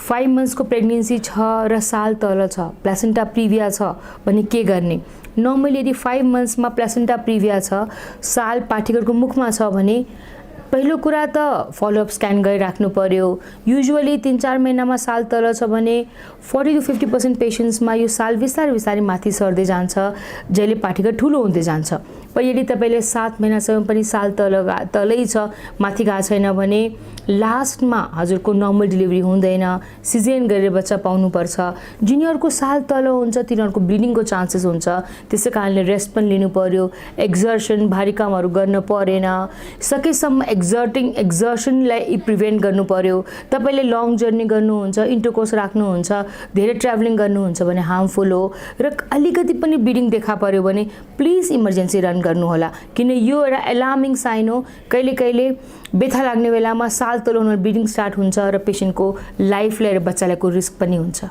5 मन्थ्सको pregnancy छ र साल तल छ, प्लासेन्टा प्रिभिया छ भने के गर्ने? नर्मली यदि 5 मन्थ्समा प्लासेन्टा प्रिभिया छ, साल पाठीगरको मुखमा छ भने पहिलो कुरा त फलोअप स्क्यान गरिराख्नु पर्यो। युजुअली 3-4 महिनामा साल तल छ भने 40 to 50% पेसेन्ट्समा यो साल बिस्तारै बिस्तारै माथि सर्दै जान्छ, जहिले पाठीगर ठुलो हुँदै जान्छ। पर यदि तपाईले 7 महिनासम्म पनि साल तलै छ, माथि गएको छैन भने लास्टमा हजुरको नर्मल डेलिभरी हुँदैन, सिजेरियन गरेर बच्चा पाउनुपर्छ। जुनियरको साल तल हुन्छ तिनीहरूको ब्लिडिङको चान्सेस हुन्छ, त्यसै कारणले रेस्ट पनि लिनु पर्यो, एक्जर्सन भारी कामहरू गर्न परेन, सकेसम्म एक्जर्सनलाई प्रिभेन्ट गर्नु पर्यो। तपाईले लङ जर्नी गर्नुहुन्छ, इन्टरकोर्स राख्नुहुन्छ, धेरै ट्राभलिङ गर्नुहुन्छ भने हार्मफुल हो र अलिकति पनि ब्लिडिङ देखा पर्यो भने प्लिज इमर्जेन्सी रन गर्नु होला, किन यो एउटा अलार्मिङ साइन हो। कहिले बेथा लाग्ने बेलामा साल तल हुन ब्लिडिङ स्टार्ट हुन्छ र पेसेन्टको लाइफलाई र बच्चालाई को रिस्क पनि हुन्छ।